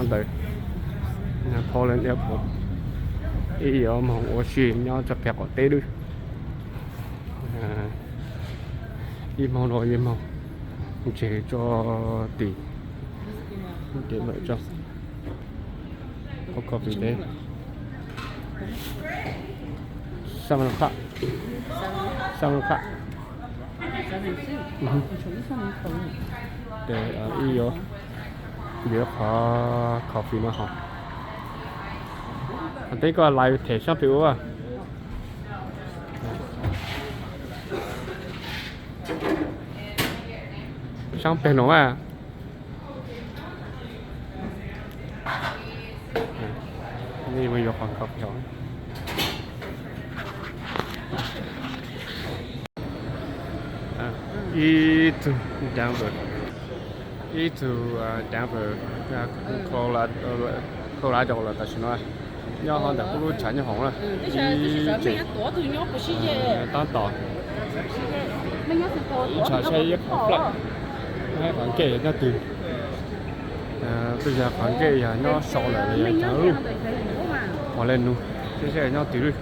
Ntawd Portland Airport, ib yuav moog ua si nyob tso peg qaum teb lawm. Ib moog no ib moog ntseg tso tim, tim lawm tso. Hov coffee teb. Seven o'clock. Seven o'clock. Ces ib yuav, yuav qhov coffee no hov. Teb koj lais them saab pem ua. Saab peg no a. Nej yuav qhov coffee hov. Ib tug Denver, ib tug Denver, Colorado los tam sim no nyob hov ntawm kuv lub tshav nyob hoom na. Ib tsev tab tom tsham saib ib qhov plawm, qhov nkej nyob twg. Twb yog qhov nkej yog nyob sau lawm los yog cov lub, qhov le nug saib saib nyob twg lawm.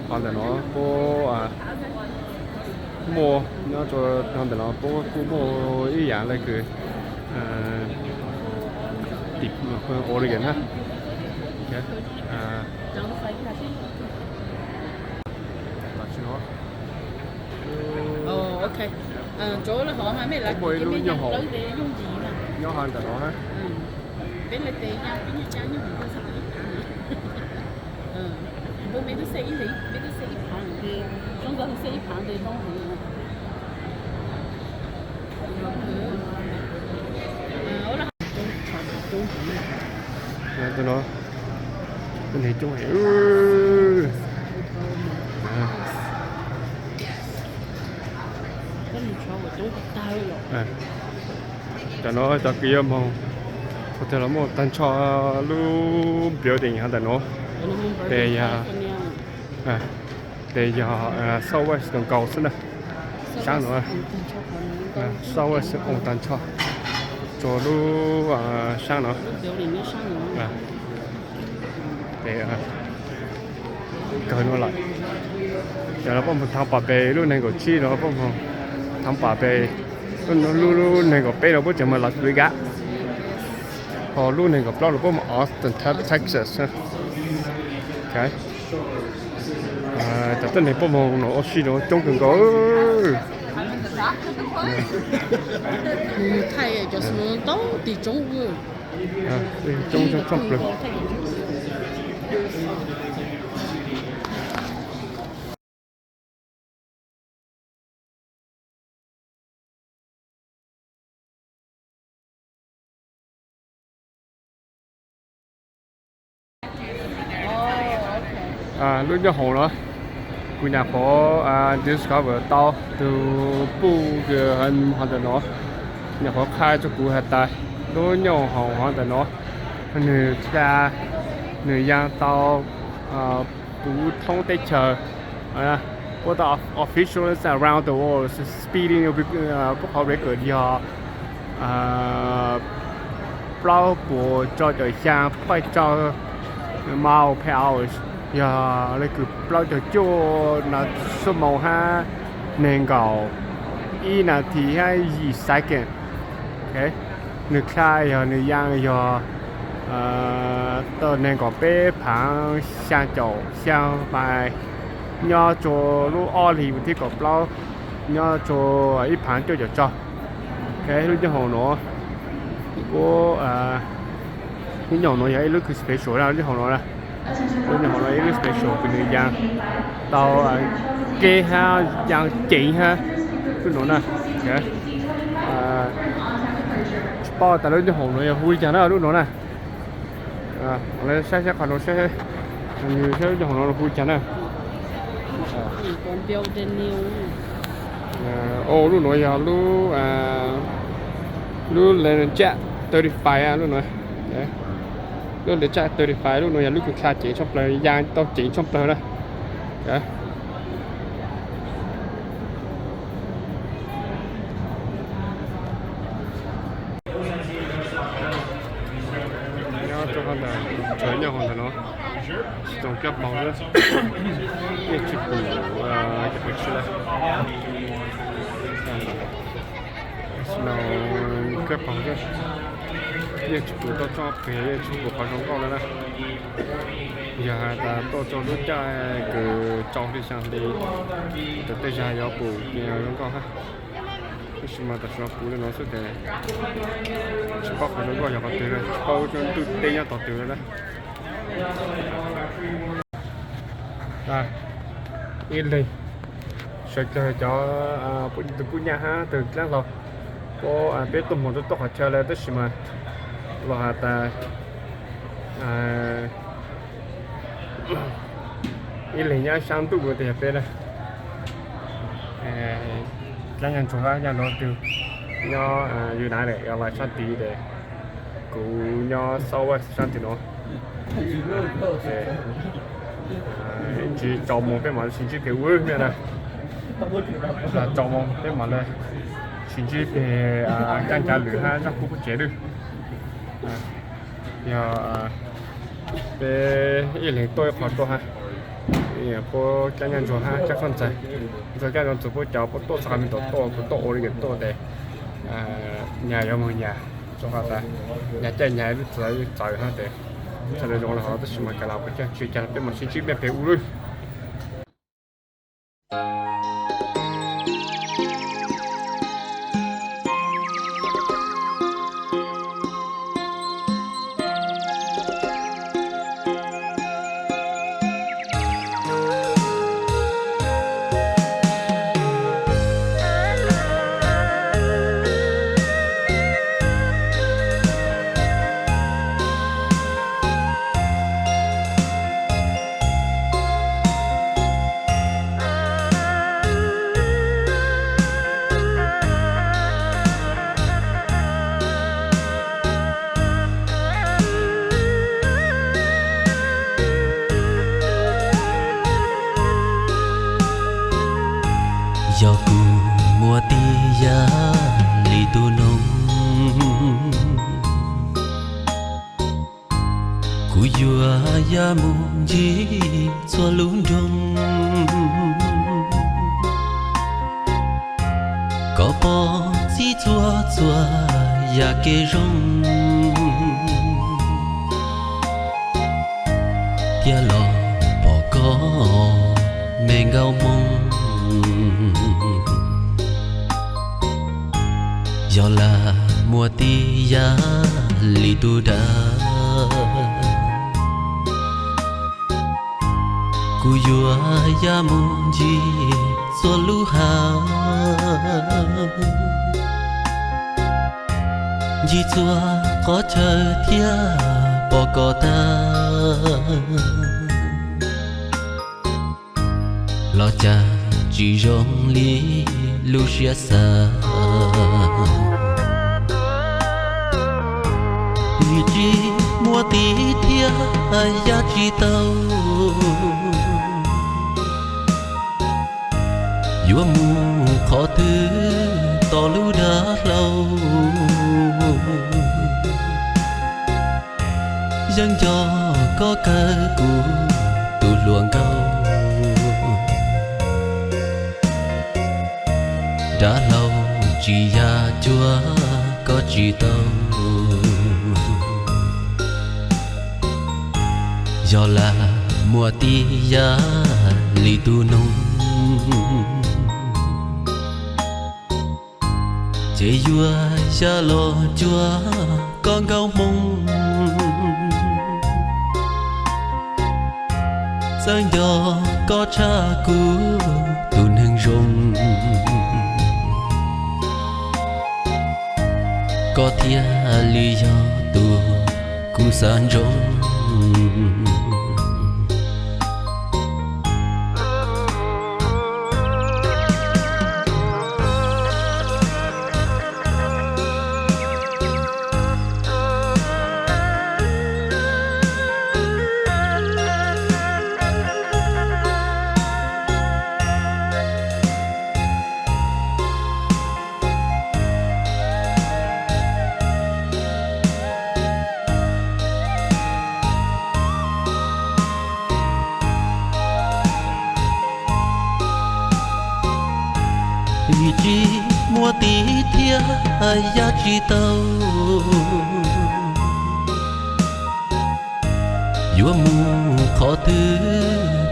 Qhov ntawm no puab muaj, nyob rau ntawm no puab kuj muaj ib yaam le kws tim Oregon na. Muaj ib lub nyob hauv, nyob hauv ntawm no na. Tus no, tus no coob heev. Tam no cov kws yuav moog hotel los muaj tag nrho lub building hov ntawm no. Tes yog, tes yog Southwest nkaus xwb na. Saab no, Southwest oo tag nrho rua lub saab no. Tes kawg no lawm. Cov no puab moog thav pam pes, lub neeg nkaum tsib no puab moog thav pam pes, lub, lub neeg nkaum peb no puab tseem moog Las Vegas, ho lub neeg nkaum plaub no puab moog Austin, Texas. Cov tuab neeg puab moog no ua si no coob kawg nkaus. Thaij cov xu ntau tig tsoov, coob tshaj plaws. Lub nyob hoom no, kuv nyam qhuav discover tau tug puj kws hov ntawm no, nyam qhuav qha rua kuv has tas lub nyob hoom hov ntawm no nwg dlha, nwg yaa tau puv thoob teb chaws, puab tau official around the world speeding, puab qhov record yog plaub puas rau caum xyaa point rau mile per hour, yog le kws plaub caug cuaj xuab moos hab neeg nkaum ib nas this hab yim second. Nwg dlha yog nwg yaa yog tau neeg nkaum peb phaav xyaa caum xyaa mais, nyob rua lub ob hlis thib kaum plaub, nyob rua ib phaav cuaj caum rau. Lub nyob hoom no, lub nyob hoom no yog ib lub kws special na, lub nyob hoom no, lub nyob hoom no ib lub special kws nwg yaa tau keb hab yaa ceev hab lub no na. Tsis paub tas lub nyob hoom no yog hu li cas na lub no na. Saib saib qhov no, saib, saib lub nyob hoom no hu li cas na. O, lub no yog lub, lub Learjet thirty five lub no. Lub Learjet thirty five lub no yog lub kws dlha ceev tshaj plaws, yaa tau ceev tshaj plaws na. Ntawd tshuav nyob hauv ntawm no, tsis tau kab paug xwb, yeej tsis pum, ces pais tsis lawm. Tam sim no kab paug xwb, yeej tsis pum toj roob pem, yeej tsis pum qhov zoo nkauj no na. Yog hais tias tuaj txog lub caij kws tsaus hli xya hli, ces tej zaum yuav pum zoo nkauj hab. Tab sis mas tam sim no pum li no xwb ces tsis paub qhov zoo nkauj yog qhov twg, tsis paub ntuj teb nyob tog twg lawm na. Ib leeg sawv dlawg cov tus kuj nyaj hab tus dlaab hlau, puab peb tuaj moog rua tuaj qhov chaw lawm tab sis mas los has tas ib leeg nyob saab ntuj ua tiag peb na. Dlaab nyaj ntsuag hab nyaj nrug twg nyob United Airlines saab tid es kuv nyob Southwest saab tim nuav. Ib ntsis tsaus moos peb mam sib ntsib pem ub na. Tsaus moos peb mam le sib ntsib peg caab ncav lwm hab zaaj kuj kuj tsev lawm. Yog peb ib leeg tuaj ib qho tuaj hab, puab caab nyaj ntsuag hab caab txhaj ntxawg, ntxuag caab ntsuag puab cov puab tuaj txog qhov me tod tuaj, kuv tuaj ua li yam tuaj tes nyag yuav moog nyag, txug qhov tas nyag caij nyag lub txawv txawv hab tes txhaj le zoo le hov tab sis mas kav las puas caag tsi caag peb mam sib ntsib peg ub lawm. Yog kuv muaj tib yam li tus noog, kuv yuav ya mus ncig txhua lub nroog, kom pom txhij txhua txhua yam kev zoo, thiab los pom koj me nkauj hmoob. Yog lam muaj tib yam li tus dab, kuv yuav ya mus ncig txhua lub hav, ncig txhua qhov chaw thiab pom koj tag, los cas tsis zoo li lub siab xav. Vim tsis muaj tib thiab ya tsis tau, yuav mus qhov twg tos lub dab hlau. Yeej nco koj kawg kuv tus hluas nkauj, dab hlau tsis ya cuag koj tsis tau. Yog lam muaj tib yam li tus noog, ces yuav ya los cuag koj nkauj hmoob. Txawj nco koj tshaj kuv tus neeg zoo, koj thiaj li yog tus kuv xav ntsoov. Tsis muaj tis thiab ya tsis tau, yuav mus qhov twg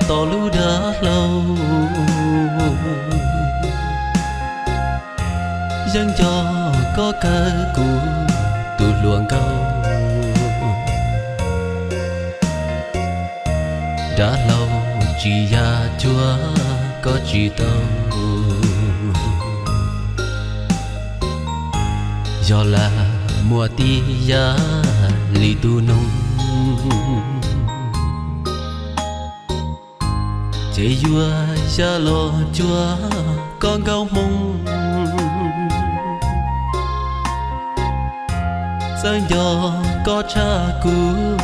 tos lub dag hlau. Yeej nco koj kawg kuv tus hluas nkauj, dag hlau tsis ya cuag koj tsis tau. Yog lam muaj tib yam li tus noog, ces yuav ya los cuag koj nkauj hmoob. Txawj nco koj tshaj kuv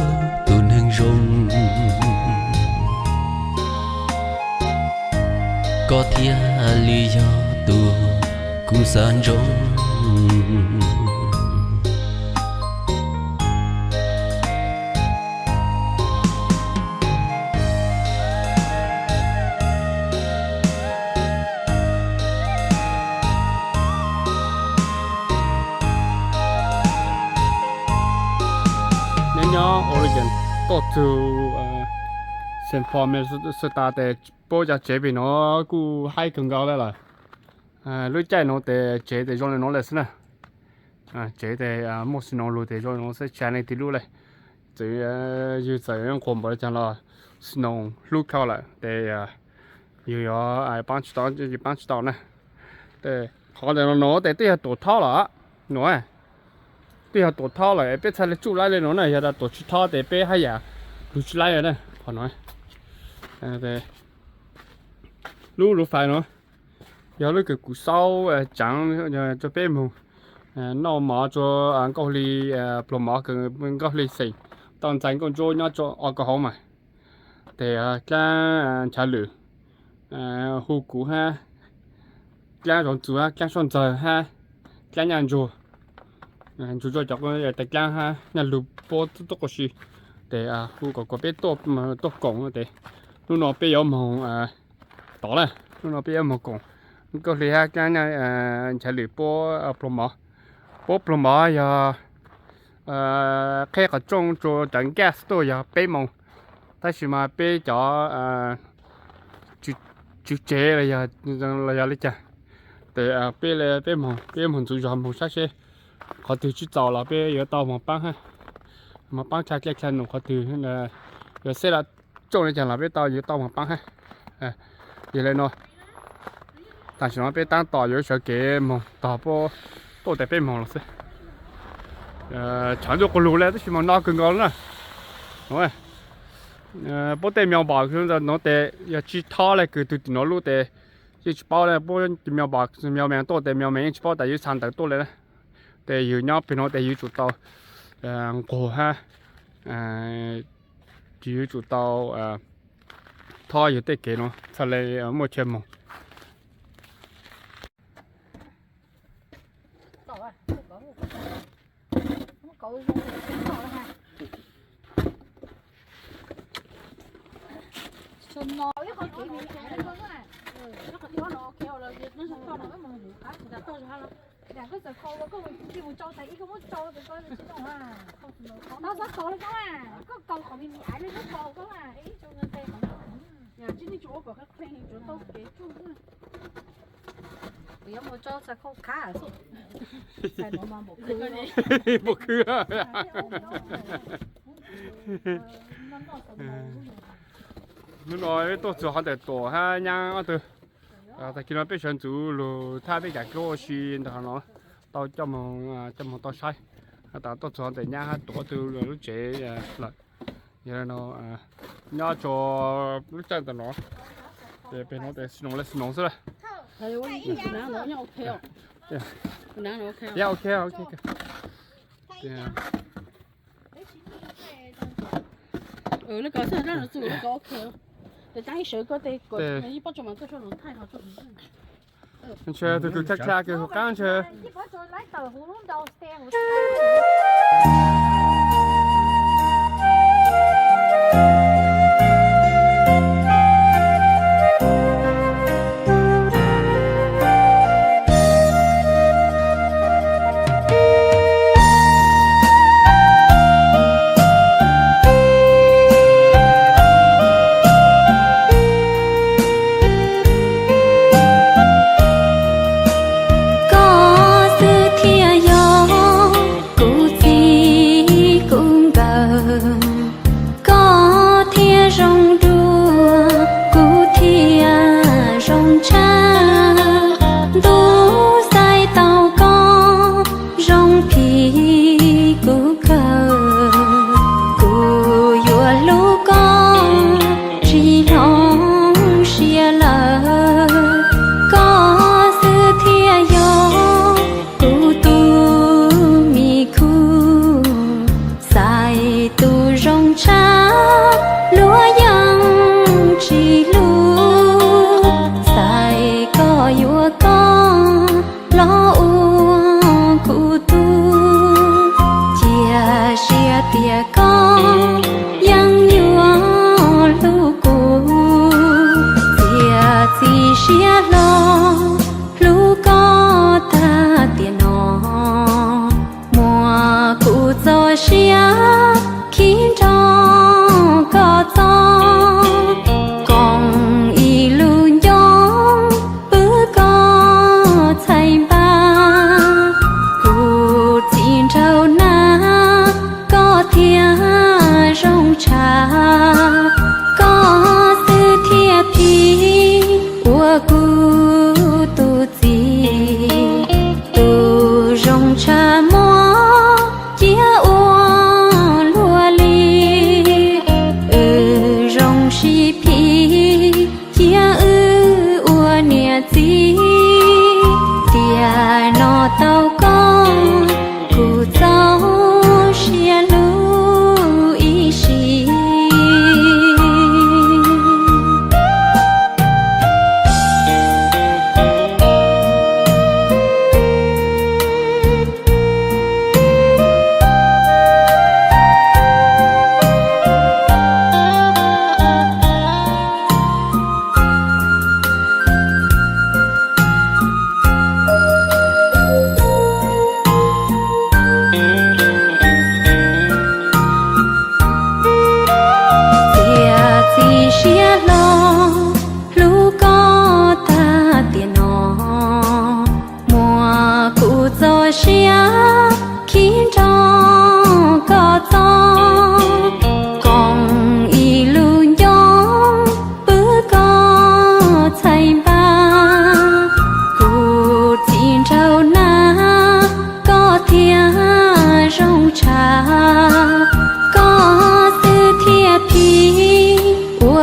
tus neeg zoo, koj thiaj li yog tus kuv xav ntsoov. Nyob nyob Oregon tuaj txug Saint Paul, Minnesota tes puab cov tsev pem no kuj haib kawg nkaus le lawm. Lub caij no tes tsev tes zoo le no lawm xwb na. Tsev tes muaj snow lug tes zoo le no xwb, tsis hais leej twg lub le. Txawm yus txawm nquag npaum li cas los snow hlub koj lawm tes yus yuav paab tsis tau, paab tsis tau na. Qhov ntawm no tes twb yog tuam thob lawm no, twb yog tuam thob lawm, peb txhaj le tsuj laib le no na, yog tuam tsis thob tes peb haj yam lug tsis laib na. Qhov no, lub lub fais no yog lub kws kuv xauj tsaav rua peb moog noj mov rua nkauj hli pluag mov, nkauj hli xeem, tau ntxais nkauj ntsuab nyob rua o ka hauv mas. Tes dlaab nchav lwm, hu kuv hab, dlaab zov ntxuv hab, dlaab soj ntxawg hab, dlaab nyaj ntsuag, ntsuag rua cov tes dlaab hab nyaj lug puab tuaj quas si. Tes hu kom kuas peb tuaj koom tes hnub no peb yuav moog tod na, hnub no peb yuav moog koom nkauj hli hab dlaab nchav lwm puab pluag mov. Puab pluag mov yog qheb qhov rooj rua cov gas tuaj yog peb moos, tab sis mas peb cov tswv tsev los yog li cas, tes peb, peb moog ntxuv zog moog saib seb qhov twg tsis txaus los peb yuav tau moog paab hab, moog paab dlha dlej dlha num qhov twg, yuav xeb la rooj li cas los peb tau, yuav tau moog paab hab. Yog le no, tam sim no peb taab tom yuav sawv kev moog tog puab tuaj tes peb moog los xwb. Tshav ntuj quas lug le tab sis mas no kawg nkaus le na. Puab tej mailbox no tes yog tsis thob le kws tug tim no lub tes yeej tsis paub le, puab mailbox, mailman tuaj tes mailman yeej tsis paub tas yuav xa ntawv tuaj le na. Tes yus nyob peg no tes yus tsum tau nquag hab, yus tsum tau thob yus tej kev no txhaj le muaj chaw moog. Npaum khw. Hnub no peb tuaj txug hov ntawm Tuam hab Nyab ob tug. Tag kis no peb sawv ntxuv lug thaj peb kav dluab ua si ntawm hov no, tau coj moog, coj moog tau saib. Has tas tuaj txug hov ntawm Nyab hab Tuam ob tug lub tsev lawm. Yog no nyob tsua lub caij ntawm no, ces peg no tes snow le snow xwb lawm. Yog ok, ok. Ntshe tus kws kha kha kws huv qaab ntshe.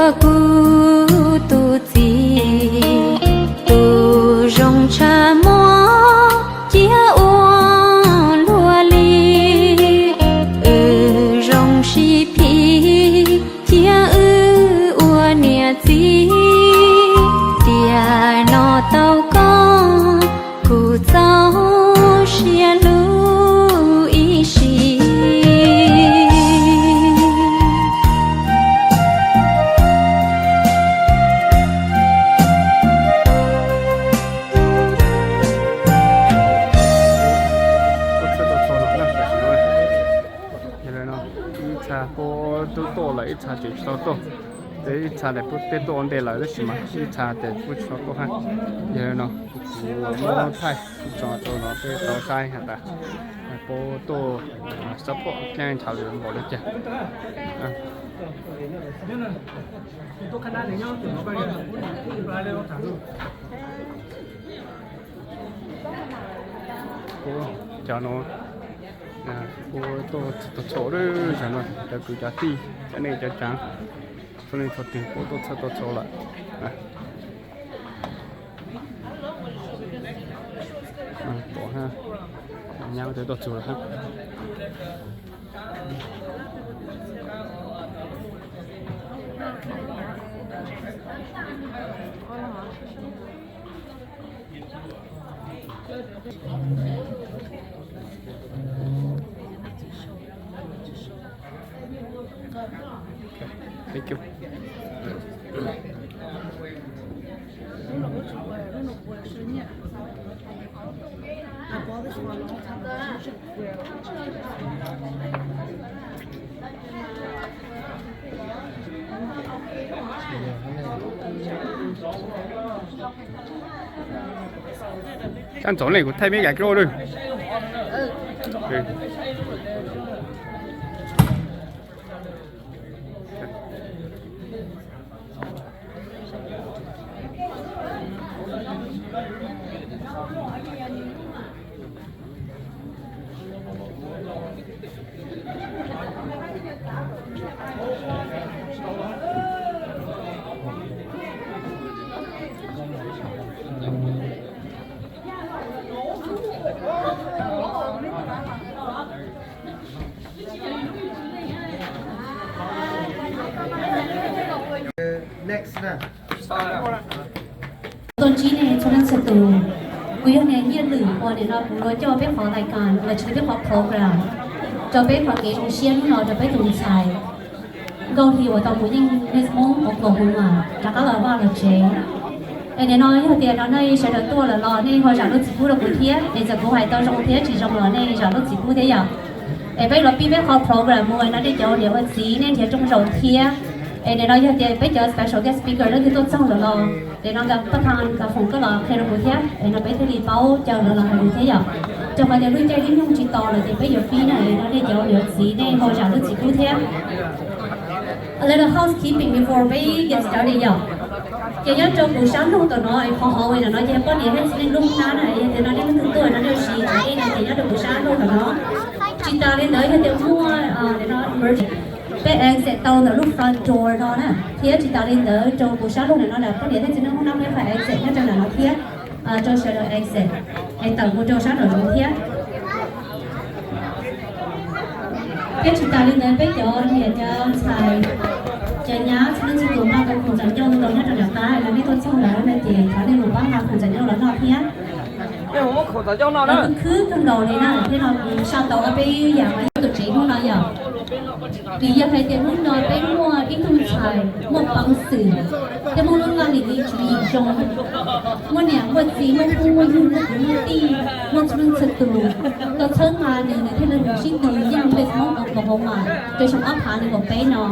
Kuv tus txiv, tus zoo tshaj muab cia ua luag li, wb zoo sib phim cia wb ua niam txiv, tiam no tau koj kuv txaus siab lug ib sim. Yog li no, ib txha puab twb tuaj lawm, ib txha tseem tsis tau tuaj. Ces ib txha tes puab twb tuaj ua ntej lawm tab sis mas ib txha tes puab tsis tau tuaj hab. Yog li no kuv muab thaij tso rau no peb tau saib has tas puab tuaj support keej ntshaw li npaum li cas. Puab cov no, puab tuaj txhua txhua lawm, cov no cov kwv cov tij, cov neej cov tsaav, txhua leej txhua tus puab tuaj txhua txhua lawm. Tuaj hab, nyab twb tuaj txug lawm hab. Thank you. Sab ntxov ne kuv thaij peb nkaus lawm. Next na. Tuaj ntsib nej txhua leej txhua tus, kuv yog niag Nyiaj Lwm uas nim no kuv yuav coj peb qhov lais kas los sis peb qhov program rau peb qhov kev zoo siab hnub no rau peb tus ntxhais Nkauj Hli uas tau mus yeej Miss Hmoob Oklahoma rov qab los vaj los tsev. Es nim no yog tias no nej sawv daws tuaj lawm los nej ho zam lub txim pub rau kuv thiab, es txawm kuv hais tau zoo thiab tsis zoo los nej zam lub txim pub thiab yom. Es peb los pib peb qhov program mus no nej cov niam ua txiv nej nrhiav rooj zaum thiab. Es nim no yog tias peb cov special guest speaker leej twg tuaj txog lawm los nim no nkawd pab tha nkawd foom koj los qhia rau kuv thiab, es no peb thiaj li paub caw lawv los hais lus thiab yom. Rau qhov tias lub caij lub nyoog tsis tos lawm ces peb yuav pib na, es no nej cov niam ua txiv nej ho zam lub txim pub thiab. A little housekeeping before we get started yom. Ces nyob rau kuv sab laug tom no, qhov hauv no ces poj niam thiab txiv neej lub hnab na, yog tias no nej leej twg tuaj no nej ua si tsav dej no ces nyob rau kuv sab laug tom no. Tsis tas li ntawd yog tias muaj no emergency, peb exit tau ntawm lub front door no na, thiab tsis tas li ntawd rau kuv sab laug ntawm no na poj niam thiab txiv neej lub hnab peb exit nyob rau ntawm no thiab, rau sawv daws exit es tawm mus rau sab nraum zoov thiab. Thiab tsis tas li ntawd peb cov niam cov ntxhais, cov nyab txhua leej txhua tus noj tau khoom txom nyuj ntau nyob rau nram qab no nej tuaj txog lawm no ces thov nej mus pab nqa khoom txom nyuj los noj thiab. Khwb khwb kawg nkaus li na, thiab no kuv sau tau ob peb yam mas yog tus tsev hnub no yom. Vim yog hais tias hnub no peb muaj ib tug ntxhais muaj peev xwm, thiab muaj lub laj lim lim tswv yim zoo, muaj niam muaj txiv muaj phooj muaj ywg muaj kwv muaj tij, muaj txhua leej txhua tus, tau txhawb nqa nws, nws thiaj li mus sib tw yeej Miss Hmoob Oklahoma rau xyoo ob phav nees nkaum peb no.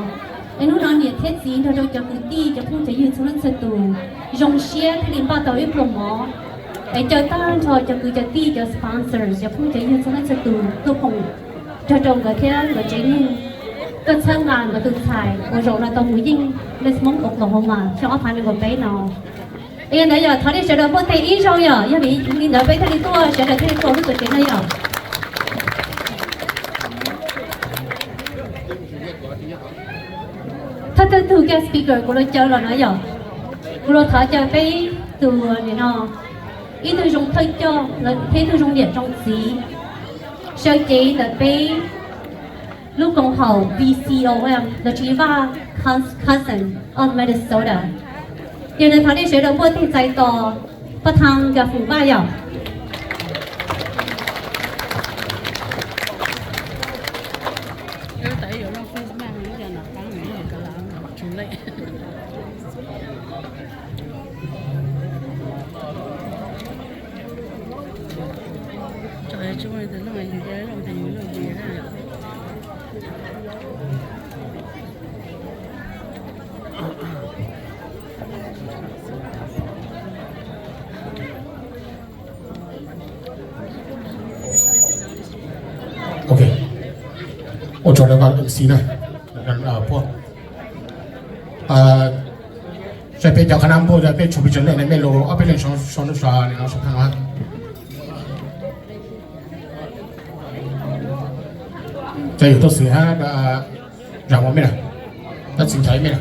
Es hnub no niam thiab txiv nrog rau cov kwv tij cov phooj cov ywg txhua leej txhua tus zoo siab thiaj li npaj tau ib pluag mov, es caw tag nrho cov kwv cov tij cov sponsors cov phooj cov ywg txhua leej txhua tus tuaj foom nrog rau nkawd thiab nkawd tsev neeg tuaj txhawb nqa nkawd tus ntxhais uas zaum no tau mus yeej Miss Hmoob Oklahoma xyoo ob phav nees nkaum peb no. Es yog ntawd yog thov nej sawv daws npuaj teg ib zaug yom, yog vim li ntawd peb thiaj li tuaj, sawv daws thiaj li tuaj lub tuam tsev no yom. Thawj thawj tug guest speaker kuv los caw los no yog, kuv los thov caw peb tus nim no, ib tug zoo thawj coj thiab ib tug zoo niam zoo txiv sawv cev ntawm peb lub koom haum V C O M, the Geneva Cous- Council of Minnesota. Ces nws thov nej sawv daws npuaj teg txais tos pab thaj Nkaj Fum Vaj yom. Ok, ua tsaug rau MC na, puab. Saib peb cov qhab nab npuaj, peb tshuav pes tsawg leej ne, mej lug ob peb leej so nub so no so pheej no. Cov yawm txwj xwm hab zam ua mej na, tab txiv ntxhais mej na.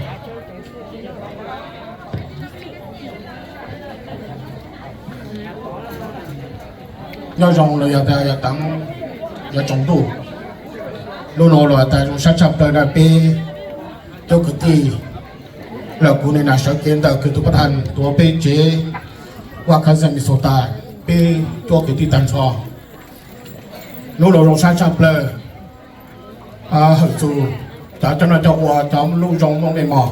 Nyob zoo los yog tas yog teev, yog tsaus ntuj, lub no los tas zoo sab tshaj plaws na peb cov kwv tij, los kuv nim no sawv kev ntawm kws tus pab thaj tuav peb tsev Wisconsin Minnesota, peb cov kwv tij tag nrho. Lub no zoo sab tshaj plaws, hawm txug cov coj noj coj ua, cov lub zoo muaj mej mos,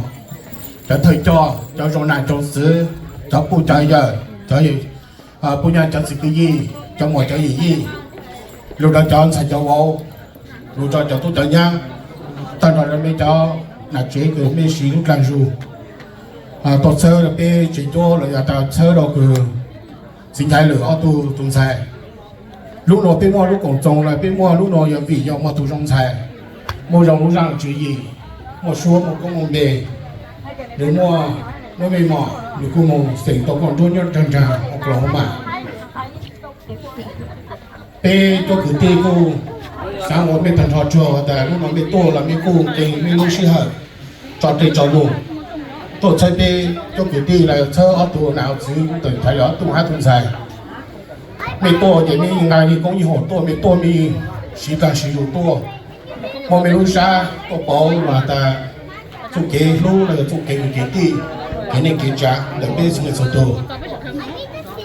cov thawj coj, cov zoo nam cov txwv, cov puj cov yawm, cov puj nyaab cov txiv kwv yij, cov muam cov yim yij, lug rau cov ntxhais cov vauv, lug rau cov tub cov nyab, tag nrho rau mej cov nam tsev kws mej siv lub dlaag zug tuaj txhawb rau peb tsev cuab los yog tas txhawb rau kws txiv ntxhais lwm ob tug tus ntxhais. Lub no peb muaj lub koom txoos los peb muaj lub no yog vim yog muaj tus zoo ntxhais, muaj zoo lub zaj tswv yim, muaj suab muaj koob muaj npe, nws muaj, muaj mej mos nws kuj moog xeem tau nkauj nruab nyob nraag nraag Oklahoma. Peb cov kwv tij kuj xaav ua mej tag nrho tsuag tas lub no mej tuaj los mej kuj nqee mej lub sij hawm tso dlej tso lug tuaj txhawb peb cov kwv tij los txhawb ob tug nam txiv ntawm thaiv ob tug hab tus ntxhais. Mej tuaj ces mej nqaa koob yig huam tuaj, mej tuaj mej siv dlaag siv zug tuaj, muaj mej lub sab tuaj pauv los tas txuj kev hlub los yog txuj kev kwv kev tij, kev neej kev tsav ntawm peb txhua leej txhua tug.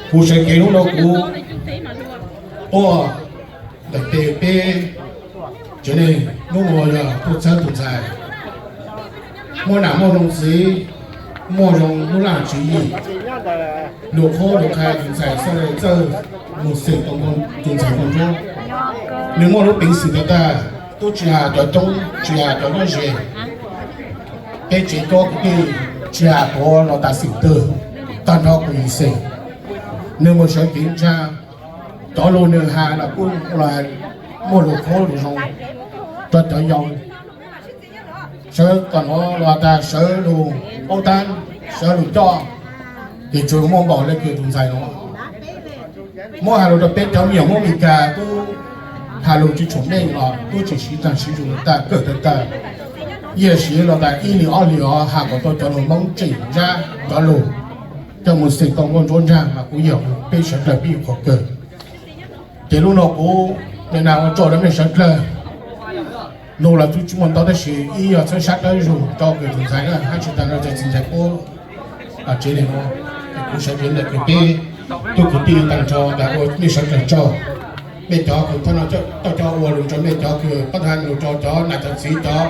Kuv sawv kev lub no kuv tuaj ntawm peb, peb tsev neeg lub no yog tuaj txhawb tus ntxhais muaj nam muaj zoo txiv, muaj zoo lub laj tswv yim, lug qhuab lug qha tus ntxhais xaav le txawj moog xeem tau tus ntxhais nkauj nruab. Nws muaj lub peev xwm tag tag, tub tsi has cov coob tsi has cov nyob ze, peb tsev cov kwv tij tsi has tuav los tas xeem twg, tag nrho kuj yim xeem. Nws moog sawv kev ntsaa, cov lug nws has los kuj muaj lug qhuab lug zoo rau cov yau. Sawv kom nuav los tas sawv lug paub tab, sawv lug coj, ces tsuas muaj npaum le kws tus ntxhais nuav. Muab has lug rau peb cov me nyuam Hmoob Mes Kas tub has lug tsi tshuam meej los tub tseem siv tag siv zug tag kawg tag tag. Yeej siv los tas ib hlis ob hlis os has kom tau cov lug Hmoob tseem ntsab cov lug coj moog xeem tau nkauj nruab nraag mas kuv yog peb sawv dlawg peb yuav qhuas kawg. Ces lub no kuv nim no ua tsaug rau mej sawv dlawg. Lug los tub tsi muaj ntau tab sis ib yog txhawb sab dlawg zug rau kws tus ntxhais na hab tsi taag rau cov txiv ntxhais puab tsev neeg no. Kuv sawv kev ntawm kws peb cov kwv tij tag nrho tas ua mej sawv dlawg tsaug. Mej cov kws thaum no coj cov ua lug rau mej cov kws pab thaj lug rau cov nam cov txiv cov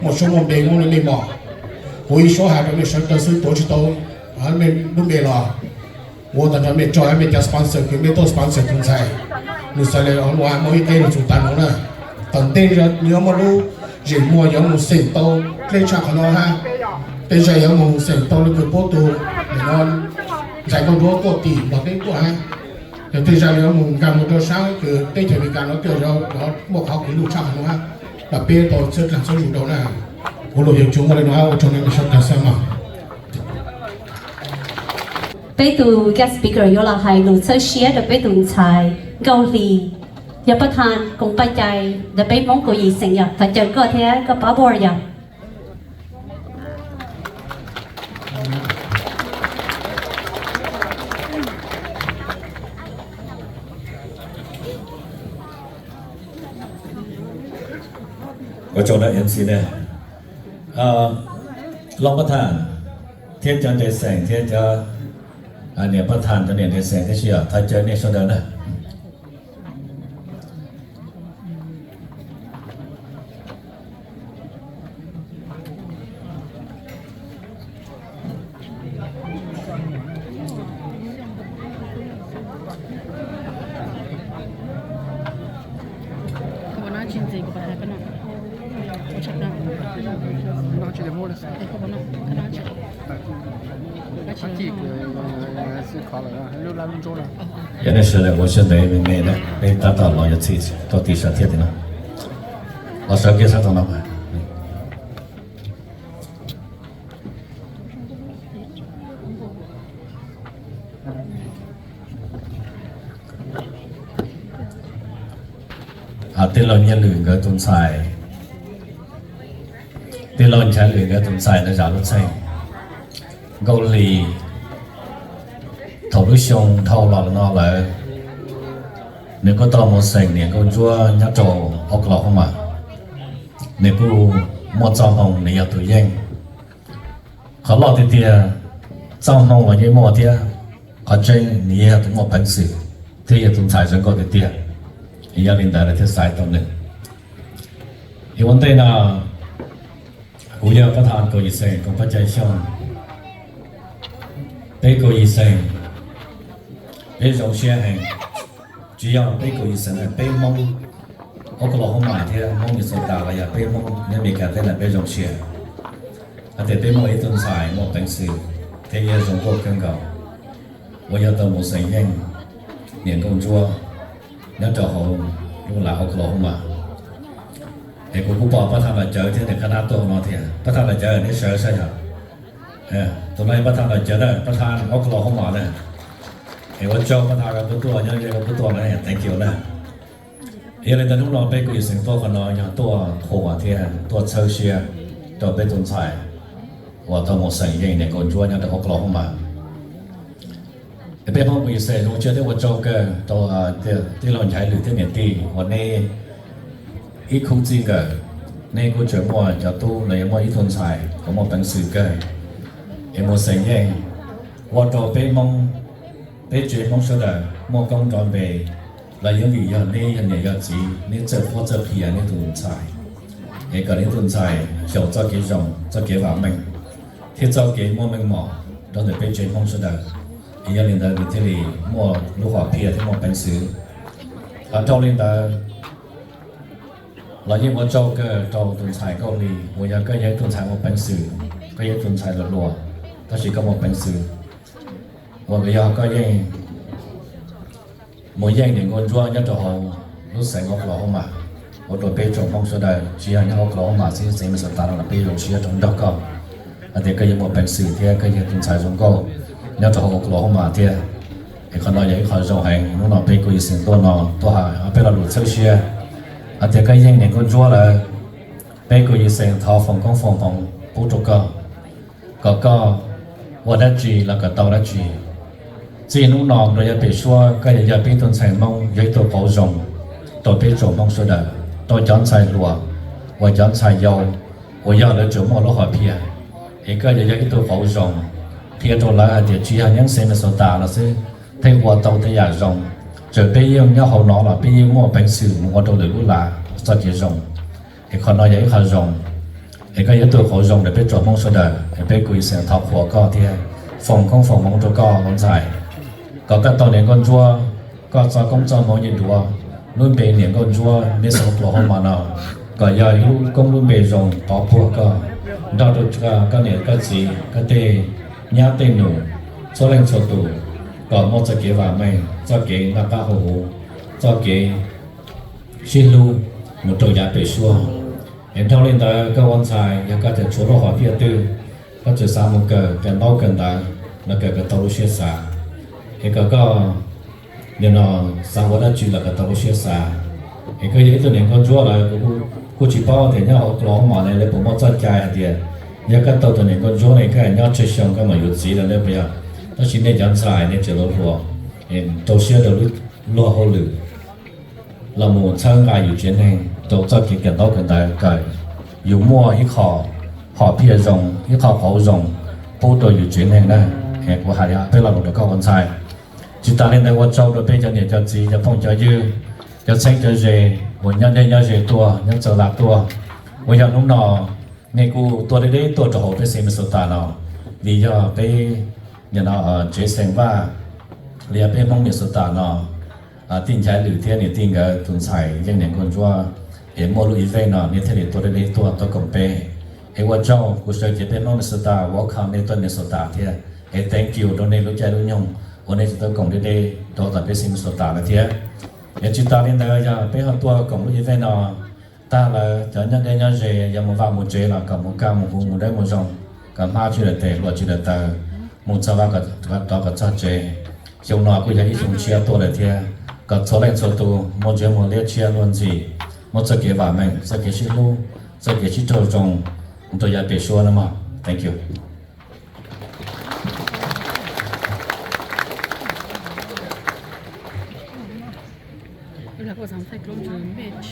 muaj suab muaj npe muaj mej mom. Kuv ib suab has rau mej sawv dlawg xwb tuav tsi tau mej lub npe los. Ua tag nrho mej tsaug hab mej cov sponsor kws mej tuaj sponsor tus ntxhais. Nws xaav le muaj ib qeb lug txug taag nuav na. Tom ntej nws yuav muaj lub zeem muag yuav moog xeem tau dlej tshaj qhov no hab, tej zag yuav moog xeem tau le kws puab tug nim no ntxhais nkauj nruab tuaj tim Nplog teb tuaj hab. Yog tej zag yuav moog nkaag moog rau saab kws teb chaws Amelikas no tuaj muaj qhov kws luj tshaj qhov no hab, los peb tau txhawb dlaag txhawb zug rau na. Kuv lug yog tsuas muaj le no hab ua tsaug nej sawv dlawg xwb mog. Peb tus guest speaker yuav los hais lus txhawb siab rau peb tus ntxhais Nkauj Hli, yog pab thaj koom paj cai ntawm peb Hmoob kaum yim xeem yom, thov caw koj thiab koj pab board yom. Ua tsaug rau MC ne, Loj Pab Thas thiab cov nres xeem thiab cov niam Pab Thas, cov niam nres xeem thiab sib yom, thov caw nej sawv daws na. Yog nej sawv daws ua siab ntev me me na, peb tab tom los yuav txhij rau tim sawv thiaj tim no. Los sawv kiag sab tom no. Tij laug Nyiaj Lwm nkawd tus ntxhais, tij laug Nchaiv Lwm nkawd tus ntxhais ntawd zam lub txheej Nkauj Hli. Thaum lub xyoo dhau los no lawm, nws kuj tau mus xeem niam nkauj ntsuab nyob rau Oklahoma. Nws kuj muaj txoj hmoo nws yog tus yeej. Qhov loj tiag tiag, txoj hmoo los yeej muaj thiab, qhov tseeb nws yog tus muaj peev xwm thiab yog tus ntxhais zoo nkauj tiag tiag. Yog li ntawd lawv thiaj xaiv tau nws. Es ua ntej no kuv yog Pab Thas kaum yim xeem koom pab cai xyooj. Peb kaum yim xeem, peb zoo siab heev. Tsis yog peb kaum yim xeem, peb Hmoob Oklahoma thiab Hmoob Minnesota los yog peb Hmoob nyob Amelikas teb no peb zoo siab hais tias peb muaj ib tug ntxhais muaj peev xwm thiab yog zoo nkauj kawg nkaus, uas yog tau mus xeem yeej niam nkauj ntsuab nyob rau hauv lub lav Oklahoma. Es kuv kuj pom Pab Thas Nram Cawv thiab niam Qhab Nab tuaj no thiab. Pab Thas Nram Cawv nej sawv saib yog tus no yog Pab Thas Nram Cawv na, Pab Thas Oklahoma na. Es ua tsaug Pab Thas koj kuj tuaj, nyob ze koj kuj tuaj na, thank you na. Yog li ntawd hnub no peb kaum yim xeem tuaj qhov no yog tuaj qhuas thiab tuaj txhawb siab rau peb tus ntxhais uas tau mus xeem yeej niam nkauj ntsuab nyob rau Oklahoma. Es peb Hmoob kaum yim xeem zoo siab thiab ua tsaug kawg rau tij laug Nchaiv Lwm thiab niam tij uas neb ib khub txij nkawm, neb kuj tseem muaj cov tub los yog muaj ib tug ntxhais uas muaj peev xwm kawg es mus xeem yeej ua rau peb Hmoob, peb tsev Hmoob sawv daws muaj koob nrov npe. Los yog vim yog neb yog niam yog txiv, neb txawj qhuab txawj qhia neb tus ntxhais, es kom neb tus ntxhais xyaum txoj kev zoo, txoj kev vam meej thiab txoj kev muaj meej mom rau ntawm peb tsev Hmoob sawv daws. Es yog li ntawd nws thiaj li muaj lub hom phiaj thiab muaj peev xwm. Qhov dhau li ntawd los yeej ua tsaug kawg rau tus ntxhais Nkauj Hli uas yog koj yog ib tug ntxhais muaj peev xwm, koj yog ib tug ntxhais luag hluas, tab sis koj muaj peev xwm uas yog koj yeej mus yeej niam nkauj ntsuab nyob rau hauv lub xeev Oklahoma, ua rau peb tsoom Hmoob sawv daws tsis yog nyob Oklahoma xwb, xeev Minnesota no los peb zoo siab rau nrog koj hais tias koj yeej muaj peev xwm thiab koj yog tus ntxhais zoo nkauj nyob rau hauv Oklahoma thiab. Es qhov no yog ib qho zoo heev, hnub no peb kaum yim xeem tuaj no tuaj hais peb lo lus txhawb siab hais tias koj yeej niam nkauj ntsuab lawm, peb kaum yim xeem thov foom koob foom hmoov pub rau koj, kom koj ua dab tsi los kom tau dab tsi. Txij hnub no rau yav pem suab koj yuav yog peb ib tug ntxhais Hmoob, yog ib tug qauv zoo rau peb tsoom Hmoob sawv daws, rau cov ntxhais hluas uas cov ntxhais yau uas yog lawv tseem muaj lub hom phiaj, es koj yuav yog ib tug qauv zoo qhia rau lawv hais tias tsis yog nyob xeev Minnesota no xwb thiaj ua tau tej yam zoo, txawm peb yeej nyob hauv no los peb yeej muaj peev xwm mus ua rau lwm lub lav txoj kev zoo. Es qhov no yog ib qho zoo, es koj yog ib tug qauv zoo rau peb tsoom Hmoob sawv daws, es peb kaum yim xeem thov qhuas koj thiab foom koob foom hmoov rau koj ua ntxhais, kom koj tau niam nkauj ntsuab, koj txoj koob txoj hmoov yeej duav lub npe niam nkauj ntsuab Minnesota Oklahoma no, kom yog ib lub koob lub npe zoo pov puag koj, nrog rau koj niam koj txiv, koj tej nyab tej nus, txhua leej txhua tus, kom muaj txoj kev vam meej, txoj kev noj qab haus huv, txoj kev sib hlub mus rau yav pem suab. Es dhau li ntawd koj ua ntxhais yog koj tseem tshuav lub hom phiaj twg, koj tseem xav mus kawm kawm ntaub kawm ntawv los kawm kom tau lub siab xav. Es kom koj nim no xav ua dab tsi los kom tau lub siab xav. Es koj yog ib tug niam nkauj ntsuab lawm, kuv kuj tsis paub tias nyob hauv Oklahoma ne lawv puas muaj txoj cai hais tias yog koj tau tus niam nkauj ntsuab ne koj nyob tsawg xyoo koj mam yuav txiv los nej puas yog. Tab sis nej cov ntxhais nej tseem hluas hluas, rau siab rau lub luag hauj lwm los mus txhawb nqa yus tsev neeg rau txoj kev kawm ntaub kawm ntawv, kawm yus muaj ib qho hom phiaj zoo, ib qho qauv zoo pub rau yus tsev neeg na. Es kuv hais li peb lo lus rau koj ua ntxhais. Tsis tas li ntawd ua tsaug rau peb cov niam cov txiv, cov phooj cov ywg, cov txheeb cov ze uas nyob deb nyob ze tuaj, nyob txawv laj tuaj, uas yog hnub no nej kuj tuaj deb deb tuaj rau hauv peb xeev Minnesota no, vim yog peb nim no tsev xeem Vaj, los yog peb Hmoob Minnesota no tij Nchaiv Lwm thiab niam tij nkawd tus ntxhais yeej niam nkauj ntsuab, es muaj lub event no nej thiaj li tuaj deb deb tuaj tau koom peb. Es ua tsaug, kuv sawv cev peb Hmoob Minnesota welcome nej tuaj Minnesota thiab. Es thank you rau nej lub caij lub nyoog uas nej tseem tau koom deb deb rau tom peb xeev Minnesota no thiab. Yog tsis tas li ntawd yog peb ho tuaj koom lub event no tag lawm, cov nyob deb nyob ze yog mus vaj mus tsev los kom mus kaj mus huv mus dawb mus zoo, kom hmab tsis daws tes hlua tsis daws taw, mus txog vaj rov kom txog tsev. Xyoo no kuj yog ib xyoo tshiab tuaj lawm thiab, kom txhua leej txhua tus muaj ntsej muag liab tshiab luag ntxim, muaj txoj kev vam meej, txoj kev sib hlub, txoj kev sib raug zoo rau yav pem suab no mog. Thank you. Tus Mej, tus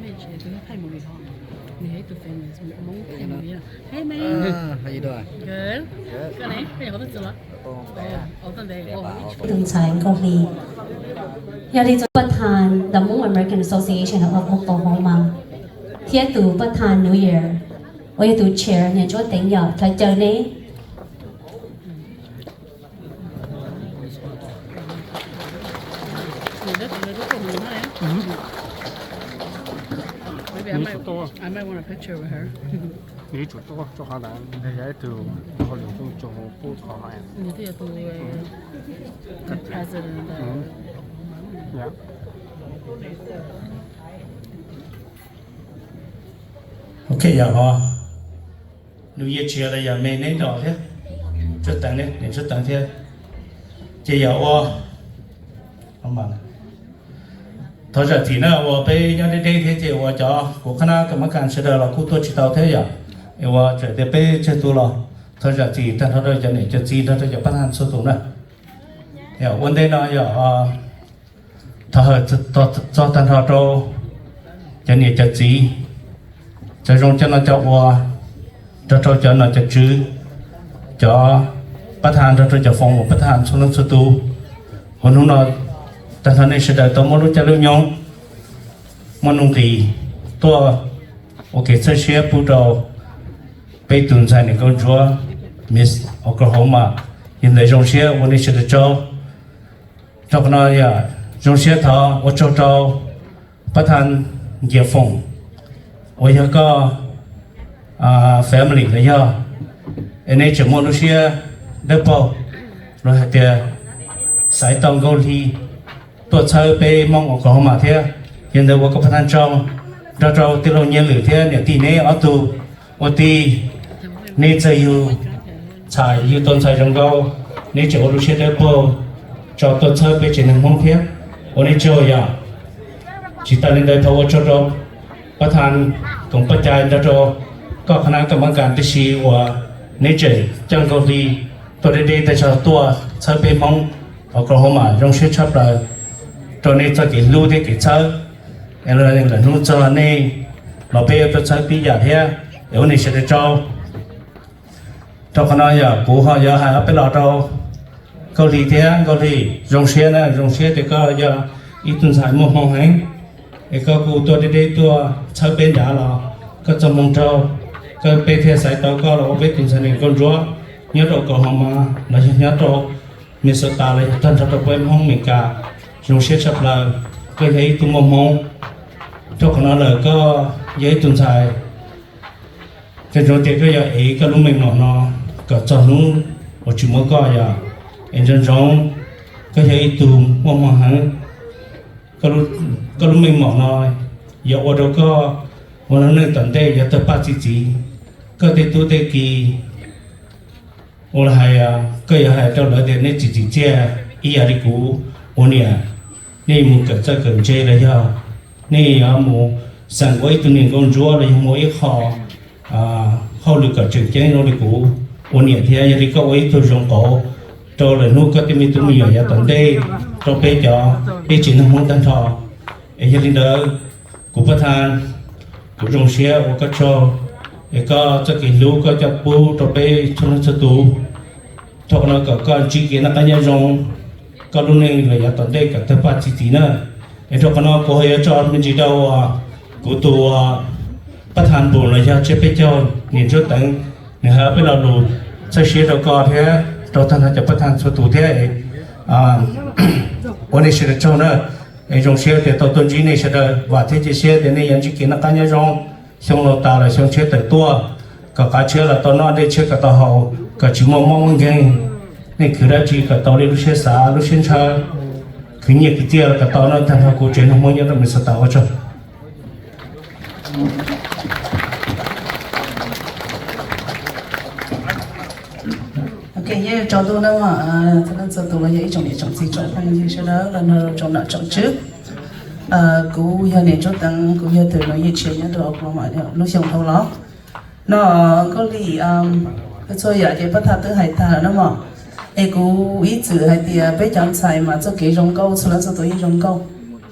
Mej, tus Thaij Movie hov, nws yog ib tug famous Hmoob Thaij Movie. Hey man. Good. Koj ne, koj yog qhov twg los? Tus ntxhais Nkauj Hli, yog li tus pab thaj the Hmong American Association of Oklahoma thiab tus pab thaj New Year uas yog tus chair niam Ntsuab Teev yom, thov caw neb. Ib tsum tuaj rau qhov ntawd yog ib tug hauj lwm rooj tsuag pub qhov hais. Ok, yog ho nws yeej tsis yog los yog me neb nrog thiab, Ntsuab Teev, niam Ntsuab Teev thiab. Ces yog ua thov zam txim na uas peb nyob deb deb thiab ces uas cov kuv qhab nab kam mab kas sawv daws los kuj tuaj tsis tau thiab yom. Es uas txawm tias peb tsawg tus los thov zam txim tag nrho rau cov niam cov txiv nrog rau cov pab thaj txhua tus na. Ua ntej no yog thov hawm txog tag nrho rau cov niam cov txiv, cov zoo cov no cov ua, nrog rau cov nom cov tswv, cov pab thaj nrog rau cov foom pab thaj txhua leej txhua tus. Uas hnub no tag nrho nej sawv daws tau muaj lub caij lub nyoog, muaj nuj nqis tuaj ua kev txhawb siab pub rau peb tus ntxhais niam nkauj ntsuab Miss Oklahoma. Yog ntawd zoo siab ua nej sawv daws tsaug. Rau qhov no yog zoo siab thov ua tsaug rau pab thaj Nkias Foom uas yog koj family los yog, es nej tseem muaj lub siab dawb paug los hais tias xaiv tau Nkauj Hli tuaj txhawb peb Hmoob Oklahoma thiab. Yog ntawd ua koj pab thaj tsaug, nrog rau tij laug Nyiaj Lwm thiab niam tij neb ob tug ua tij, nej txawj yug txhais yug tau ntxhais zoo nkauj, neb tseem ua lub siab dawb paug tso tuaj txhawb peb tsev neeg Hmoob thiab, ua nej tsaug yom. Tsis tas li ntawd thov ua tsaug rau pab thaj koom pab cai nrog rau koj qhab nab kam mab kas tib si uas neb tseem coj Nkauj Hli tuaj deb deb tag zog tuaj txhawb peb Hmoob Oklahoma. Zoo siab tshaj plaws rau nej txoj kev hlub thiab kev txhawb. Es lwm hnub txog nej los peb yuav tuaj txhawb tib yam thiab, es ua nej sawv daws tsaug. Rau qhov no yog kuv ho yuav hais ob peb lo rau Nkauj Hli thiab. Nkauj Hli, zoo siab na, zoo siab tias koj yog ib tug ntxhais muaj hmoo heev, es koj kuj tuaj deb deb tuaj txhawb peb nrad los koj txoj hmoo raug, koj peb thiaj xaiv tau koj los ua peb tus ntxhais niam nkauj ntsuab nyob rau Oklahoma los yog nyob rau Minnesota los yog tag nrho rau peb Hmoob Amelikas. Zoo siab tshaj plaws, koj yog ib tug muaj hmoo. Rau qhov no lawm koj yog ib tug ntxhais, nco ntsoov tias koj yuav ev koj lub meej mom no kom txog hnub uas tsis muaj koj yom. Es nco ntsoov, koj yog ib tug muaj hmoo heev, koj lub meej mom no yuav ua rau koj ua lub neej tom ntej yuav tawg paj txi txiv. Koj tej tub tej ki, ua li hais, koj yuav hais rau lawv tias nej tsis tsim txiaj ib yam li kuv ua niam, nej mus kawm txawj kawm ntse los yog nej yuav mus xeem ua ib tug niam nkauj ntsuab los yog muaj ib qho hauj lwm kom tseem ceeb zoo li kuv ua niam thiab. Yog li koj ua ib tug zoo qauv rau lwm hnub koj tej me tub me nyuam yav tom ntej, rau peb cov peb tsev neeg Hmoob tag nrho. Es yog li ntawd, kuv pab thaj Kuv zoo siab ua koj tsaug, es koj txoj kev hlub koj coj pub rau peb txhua leej txhua tus. Thaum no kom koj ntsib kev noj qab nyob zoo, koj lub neej los yav tom ntej kom tawg paj txi txiv na. Es rau qhov no kuv ho yuav tso me ntsis rau kuv tus pab tha npum los yog Tshiab Peb Caug niam Ntsuab Teev, nws hais peb lo lus txawj siab rau koj thiab rau tag nrho cov pab tha txhua tus thiab. Ua nej sawv daws tsaug na, es zoo siab tias tau tuaj ntsib nej sawv daws, vam thiab cia siab tias nej yuav ntsib kev noj qab nyob zoo, xyoo laus tas los xyoo tshiab tawm tuaj, kom qav tshiab los tau noj, dej tshiab kom tau haus, kom tsis muaj mob muaj nkeeg. Nej khwv dab tsi kom tau li lub siab xav lub siab ntshaw, khwv nyiaj khwv txiaj los kom tau noj tag nrho kuv tsev neeg Hmoob nyob rau Minnesota. Ua tsaug. Ok, yeej tsaus ntuj na, txhua leej txhua tus los yog ib tsoom niam tsoom txiv tsoom phooj ywg sawv daws los nrog rau tsoom nom tsoom tswv. Kuv yog niam Ntsuab Teev, kuv yog tus nom yej tshiab nyob rau Oklahoma lub xyoo dhau los no. Koj li, txhua yam ces pab thaj twb hais tag lawm na mog. Es kuv ib txwm hais tias peb cov ntxhais mas txoj kev zoo nkauj txhua leej txhua tus yeej zoo nkauj,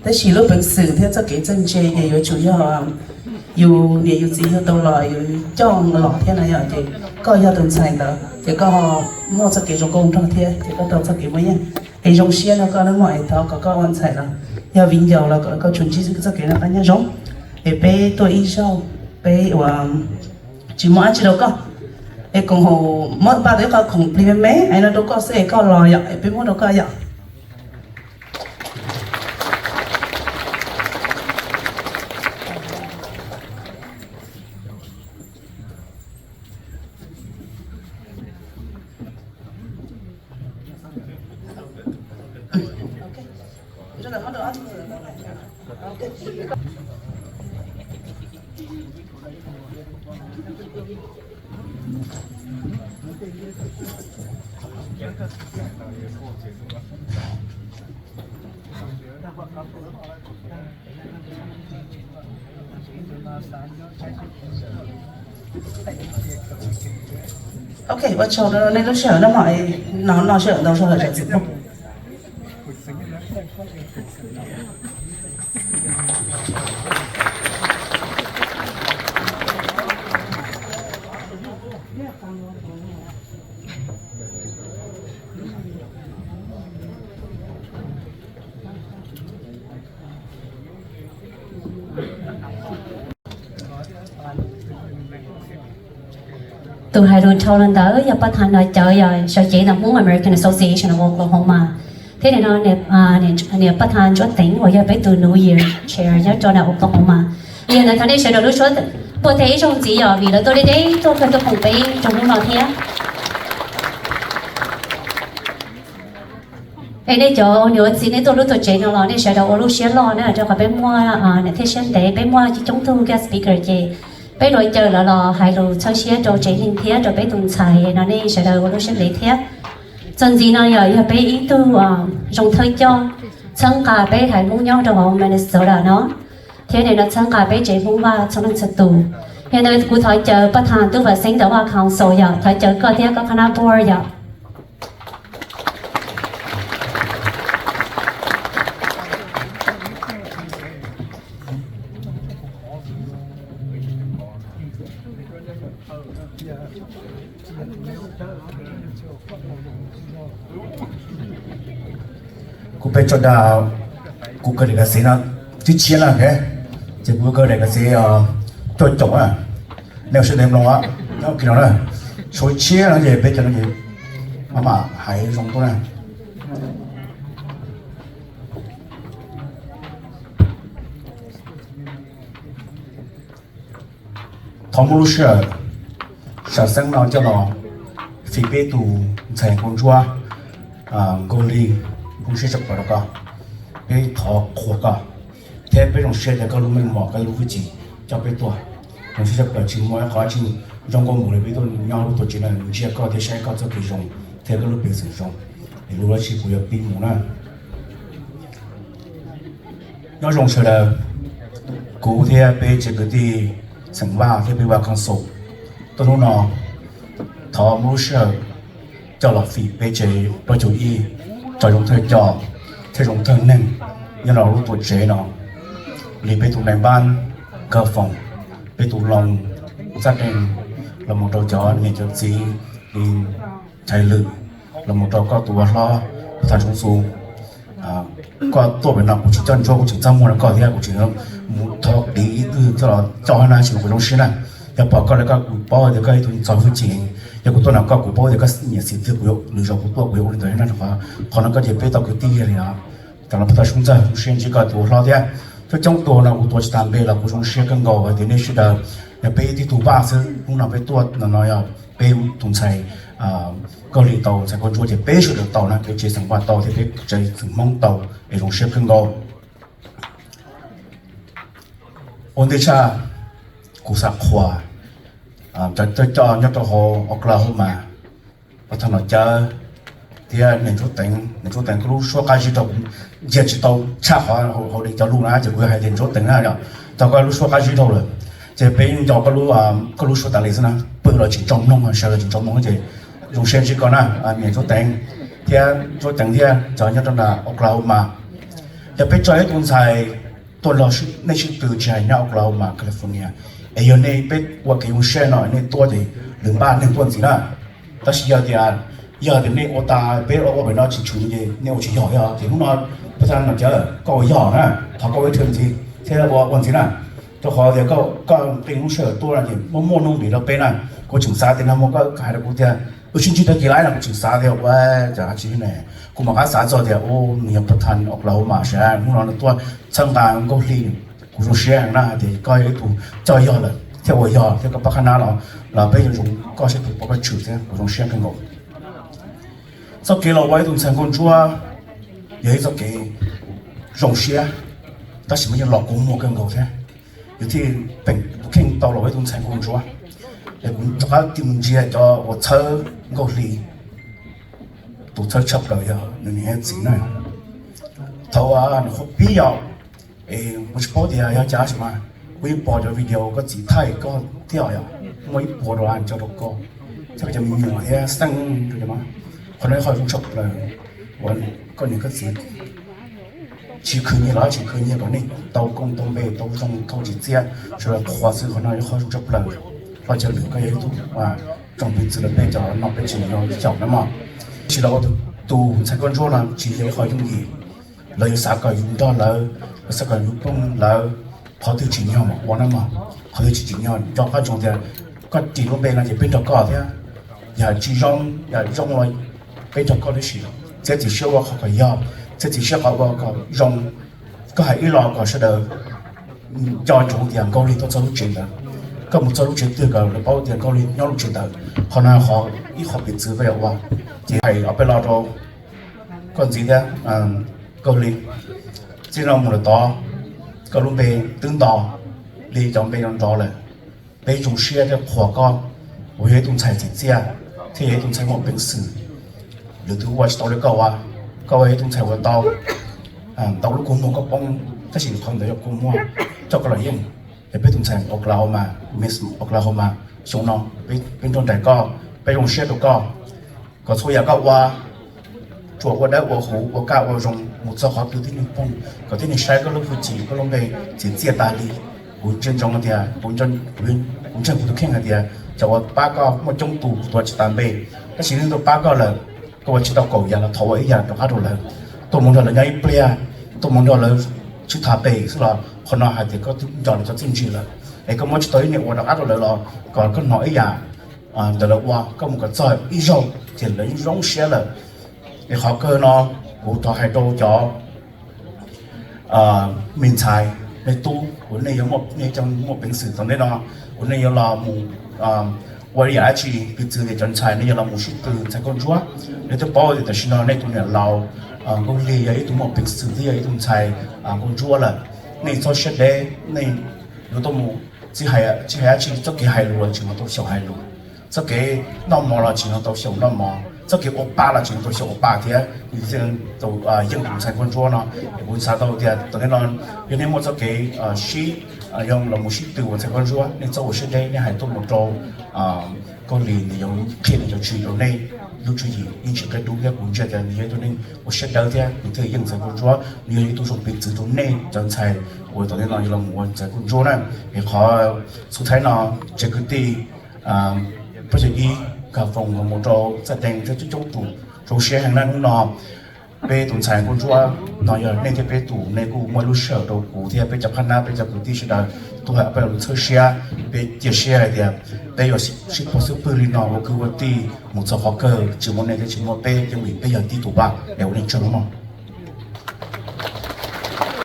tab sis lub peev xwm thiab txoj kev txawj ntse ces yuav tsum yog yus niam yus txiv yug tau los yus coj los thiab na yom. Ces koj yog tus ntxhais ntawd ces koj muaj txoj kev zoo nkauj nrog thiab ces koj tau txoj kev muaj yeej. Es zoo siab rau koj na mog, es thov kom koj ua ntxhais los yog viv ncaus los kom koj tsuas ntsib txoj kev noj qab nyob zoo. Es peb tuaj ib zaug, peb ua tsis muaj dab tsi rau koj, es koom haum muab npaj tau ib qho khoom plig me me no rau koj xwb es koj los yom, es peb muab rau koj yom. Ok, ua tsaug rau nej lub sij hawm no mog, no no sij hawm ntau zog lawm cov txiv phooj. Tus hais lus dhau los ntawd yog pab thaj Nom Cawv, yog sawv cev ntawm Hmoob American Association of Oklahoma, thiab nim no niam pab thaj Ntsuab Teev uas yog peb tus New Year Chair nyob rau ntawm Oklahoma. Yog ntawd thov nej sawv daws lub suab puag teg ib zaug ntxiv yom, vim lawv tuaj deb deb tuaj kawg tuaj koom peb rau hnub no thiab. Es nej cov ua niam ua txiv nej tuaj lub tuam tsev no los nej sawv daws ua lub siab loj na, rau qhov peb muaj niam thiab siab ntev, peb muaj coob coob tug guest speaker ces peb yuav caw lawv los hais lus txhawb siab rau tsev neeg thiab rau peb tus ntxhais no, nej sawv daws ua lub siab ntev thiab. Txuas ntxiv no yog, yog peb ib tug zoo thawj coj txhawb nqa peb haiv Hmoob nyob rau hauv Minnesota no, thiab nim no txhawb nqa peb tsev Hmoob Vaj txhua leej txhua tus. Yog ntawd kuv thov caw pab thaj Tub Vam Xeeb ntawm Vaj Council yom, thov caw koj thiab koj qhab nab board yom. Kuv peb tso da, kuv kawm daim kav xev no tshiab tshiab na, ces kuv kawm daim kav xev coj caum na, nej ua siab ntev mloog nyob kis no na, tshuav tshiab no ces peb cov no ces maj mam hais zoo tuaj na. Thov muab lub sij hawm sam xeeb no coj los fij peb tus ntxhais Nkauj Ntsuab, Nkauj Lig, zoo siab tshaj plaws rau koj. Peb thov qhuas koj thiab peb zoo siab tias koj lub meej mom koj lub hwj chim coj peb tuaj. Zoo siab tshaj plaws, tsis muaj ib qho dab tsi zoo nkauj mus li peb tuaj nyob lub tuam tsev no ntsia koj thiab saib koj txoj kev zoo thiab koj lub peev xwm zoo. Es lub dab tsi kuv yuav pib mus na. Nyob zoo sawv daws, kuv thiab peb tsev kwv tij xeem Vaj thiab peb Vaj Council tuaj hnub no, thov muab lub sij hawm coj los fij peb tsev plaub caug ib cov zoo thawj coj thiab zoo thawj neeg nyob rau lub tuam tsev no, li peb tus nais npab Nkauj Foom, peb tus Loos Txaj Deeg, los mus rau cov niam cov txiv li Nchaiv Lwm, los mus rau koj tus ua hlob Pov Thas Tshoob Xus. Koj tuaj pem no kuv tsis coj ntsuab, kuv tseem txaj muag rau koj thiab, kuv tseem mus thov tiv ib twg coj los coj hab na, tsis ua kuv zoo siab na. Yog pom koj li koj kuv paub tias koj ib tug txo hwj chim, yog kuv tuaj no koj kuv paub tias koj nyiam xim twg kuv yuav, lwm zaus kuv tuaj kuv yuav ua li ntawd na. Qhov no koj ces peb tau kwv tij li os. Tam no peb tau sub ntxawg zoo siab ntsib koj tus ua hlob thiab. Coob coob tus no kuv tuav tsis tas npe los kuv zoo siab kawg nkaus hais tias nej sawv daws, yog peb tib tug vaj xwb, hnub no peb tuaj no no yog peb tus ntxhais Nkauj Hli tau ntxhais Nkauj Ntsuab ces peb sawv daws tau na, peb tsev xeem Vaj tau thiab peb tsev xeem Hmoob tau es zoo siab kawg nkaus. Ua ntej tshaj kuv xav qhuas cov coj nyob rau hauv Oklahoma, Pov Thas Nom Cawv thiab niam Ntsuab Teev. Niam Ntsuab Teev koj lub suab qab zib dhau, ntsiag tsis tau tshaj qhov hauv de cov lus na ces kuv yog hais tias Ntsuab Teev na yom, tau koj lub suab qab zib dhau lawm. Ces peb nco koj lub, koj lub suab tas li xwb na, pw los tsis tsaus mloog, sawv los tsis tsaus mloog ces zoo siab ntsib koj na, niam Ntsuab Teev thiab Ntsuab Teev thiab cov nyob rau nram Oklahoma. Yog peb tso ib tug ntxhais tuaj nrog nej sib tw tsis hais nyob Oklahoma, California, es yog nej peb ua kev zoo siab no nej tuaj ces lwm npaj neeg tuaj ntxiv na. Tab sis yog tias, yog tias nej ua tas peb ua pem no tsis tshwm ces nej ua tsis yog, yog ces hnub no Pov Thas Nom Cawv koj ua yog na, thov koj ua ib thwv ntxiv thiab ua ua ntxiv na. Rau qhov tias koj nqi lub sij hawm tuaj no ces muaj muaj nuj nqis rau peb na. Kuv tseem xav tias nag hmo koj hais rau kuv tias wb sib ntsib tag kis lawm no, kuv tseem xav tias ua cas tsis ne, kuv mam qab xav txog tias nws yog Pov Thas Oklahoma sas, hnub no nws tuaj txhawb nqa Nkauj Hli. Kuv zoo siab na hais tias koj yog ib tug coj yog lawm thiab ua yog thiab koj pab qhab nab los, los peb zoo zoo koj siab tus pov koj tshwm thiab kuv zoo siab kawg nkaus. Txoj kev los ua ib tug ntxhais Nkauj Ntsuab yog ib txoj kev zoo siab, tab sis mas yeej los kua muag kawg nkaus thiab. Yus thiaj peem tus kheej tau los ua ib tug ntxhais Nkauj Ntsuab. Es kuv rov qab tig mus ntsia cov uas txhawb Nkauj Hli, tus txhawb tshaj plaws yog nws niam txiv na. Thaum uas nws qhuav pib yom, es kuv tsis paub tias yog cas tab sis mas kuv yeej pom cov video koj txiv thaij koj thiab yom, muaj ib puas dollar tso rau koj thiab koj cov me nyuam thiab xeeb rau cov no. Qhov no ib qho zoo tshaj plaws uas koj niam koj txiv tsis khwv nyiaj los tsis khwv nyiaj kom nej tau koob tau npe tau zoo thauj tsis txiaj, sawv daws qhuas xwb. Qhov no yog qhov zoo tshaj plaws. Hlob Cawv Lwm, koj yog ib tug uas tsoom piv txwv rau peb cov no, peb tseem yog cov no mog. Tab sis los ua tus ntxhais Nkauj Ntsuab no tsis yog ib qho yooj yim. Lawv yuav xav kom yus nrog lawv, lawv xav kom yus plooj lawv. Qhov twg tsim nyog mas ua na mog, qhov twg tsis tsim nyog nco qab ntsoov tias koj ris lub npe no ces peb nrog koj thiab. Yam tsis zoo, yam zoo los peb nrog koj tib si. Txiav txim siab ua qhov kom yog, txiav txim siab qhov ua kom zoo. Koj hais ib los kom sawv daws nco ntsoov tias Nkauj Hli tuaj txog lub tsev ntawd, koj mus txog lub tsev twg kom lawv paub tias Nkauj Hli nyob lub tsev ntawd. Qhov no qhov ib qho piv txwv koj yuav ua. Ces hais ob peb lo rau koj ntxiv thiab, Nkauj Hli, txij no mus lawm tod koj lub npe twb nto li cov npe no nrov lawm. Peb zoo siab thiab qhuas koj uas yog ib tug ntxhais tsim txiaj thiab yog ib tug ntxhais muaj peev xwm. Lwm tus ua tsis tau li koj ua, koj ua ib tug ntxhais ua tau, ntau lub kua muag koj poob, tab sis qhov ntawd yog kua muag coj koj los yeej. Es peb tus ntxhais Oklahoma, Miss Oklahoma, xyoo no peb nrog nraim koj, peb zoo siab rau koj, kom txhua yam koj ua tsuas ua dawb ua huv ua kaj ua zoo mus txog qhov twg tib neeg phooj, kom tib neeg saib koj lub hwj chim koj lub npe txiv txiaj tas li. Kuv ntseeg ntsoov tias, kuv ntseeg kuv tus kheej hais tias cov uas pab koj muaj coob tus tuav tsis tas npe, tab sis leej twg pab koj lawm, koj ua tsis tau kaum yam los thov ua ib yam rov qab rau lawv. Tuaj mus nrog lawv nyob ib pliag, tuaj mus nrog lawv sib tham pem xwb los qhov no hais tias koj twb nco lawv cov txiaj ntsig lawm. Es koj muab tsis tau ib niag ua rov qab rau lawv los kom koj hnov ib yam ntawm lawv ua, koj mus kom txog ib zaug ces lawv yeej zoo siab lawm. Es qhov kawg no kuv thov hais rau cov me ntxhais me tub uas nej yuav muaj, nej cov muaj peev xwm tom ntej no uas nej yuav los mus ua ib yam dab tsi, piv txwv tias cov ntxhais nej yuav los mus sib tw ntxhais nkauj ntsuab, nej twb paub tias tam sim no nej tus niam laus Nkauj Lig yog ib tug muaj peev xwm thiab yog ib tug ntxhais nkauj ntsuab lawm. Nej txhob siab deb, nej yuav tuaj mus, tsis hais, tsis hais dab tsi, txoj kev hais lus los tseem mus tau xyaum hais lus, txoj kev noj mov los tseem mus tau xyaum noj mov, txoj kev ua pa los tseem mus tau xyaum ua pa thiab. Yeej tus ntxhais nkauj ntsuab no, kuv xav tau tias tom ntej no yog nej muaj txoj kev sib, yog los mus sib tw ua ntxhais nkauj ntsuab, nej txhob ua siab deb, nej hais tuaj mus rau Koj li nws yuav qhia nws cov tswv yim rau nej. Lub tswv yim yeej tsis qia dub thiab kuv ntsia tias nws yog ib tug neeg ua siab dawb thiab nws thiaj yeej ntxhais Nkauj Ntsuab. Nws yog ib tug zoo piv txwv rau nej cov ntxhais uas tom ntej no yuav los mus ua ntxhais Nkauj Ntsuab na. Es qhov xub thawj no tsev kwv tij pab xyom ib nkag foom los mus rau Txawj Dees thiab coob coob tus zoo siab heev na hnub no. Peb tus ntxhais Nkauj Ntsuab no yog nej thiab peb tus, nej kuj muaj lub sij hawm rau kuv thiab peb cov qhab nab peb cov kwv tij sawv daws tuaj hais peb lus txhawb siab. Peb cia siab hais tias peb yuav sib pog xub pwg li no ua kwv ua tij mus txog qhov kawg, tsis muaj nej thiab tsis muaj peb, yeej vim peb yog tib tus pab es ua neej tshaj no mog.